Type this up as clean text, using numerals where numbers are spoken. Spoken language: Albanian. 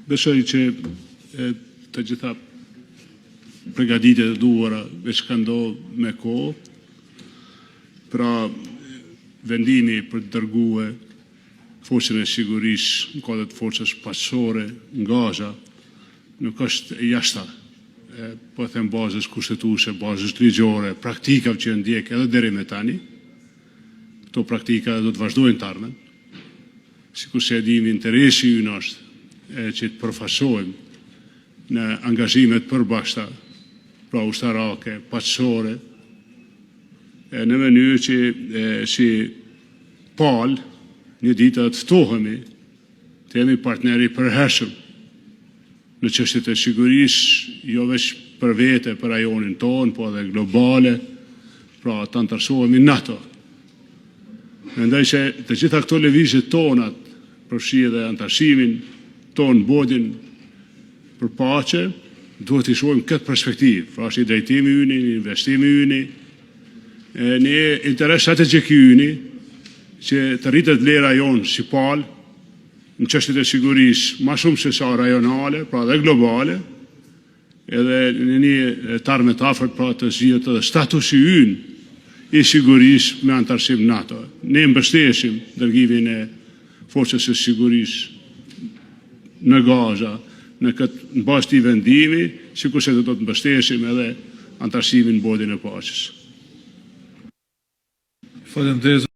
Besoj që të gjitha përgatitjet e duhura veç kanë ndodhur me kohë. Pra, vendimi për të dërguar Forcën e Sigurisë në kuadër të forcës paqësore në Gaza nuk është jashtë, po e them, bazës kushtetuese, bazës ligjore, praktikave që janë ndjekur edhe deri më tani. Këto praktika edhe do të vazhdojnë në të ardhmen. Sikurse e dimë, interesi ynë është që të përfaqësojmë në angazhime të përbashkëta, pra ushtarake, paqësore, në mënyrë që si palë një ditë edhe të ftohemi, të jemi partner i përhershëm në çështjet e sigurisë, jo veç për vete, për rajonin tonë, por edhe globale. Pra, të anëtarësohemi në NATO. Mendoj se të gjitha këto lëvizje tona, përfshirë edhe anëtarësimin tonë në Bordin për Paqe, duhet t'i shohim në këtë perspektivë. Pra, është një drejtim i yni, një investim i yni, një interes strategjik i yni që të rritet vlera jonë si palë në çështjet e sigurisë, më shumë sesa rajonale, pra edhe globale. Edhe në një të ardhme të afërt, pra të zgjidhet edhe statusi ynë i sigurisë me anëtarësim në NATO. Ne mbështesim dërgimin e Forcës së Sigurisë në Gaza, në këtë, në bazë të këtij vendimi, sikurse do të mbështesim edhe anëtarësimin në Bordin e Paqes. Faleminderit!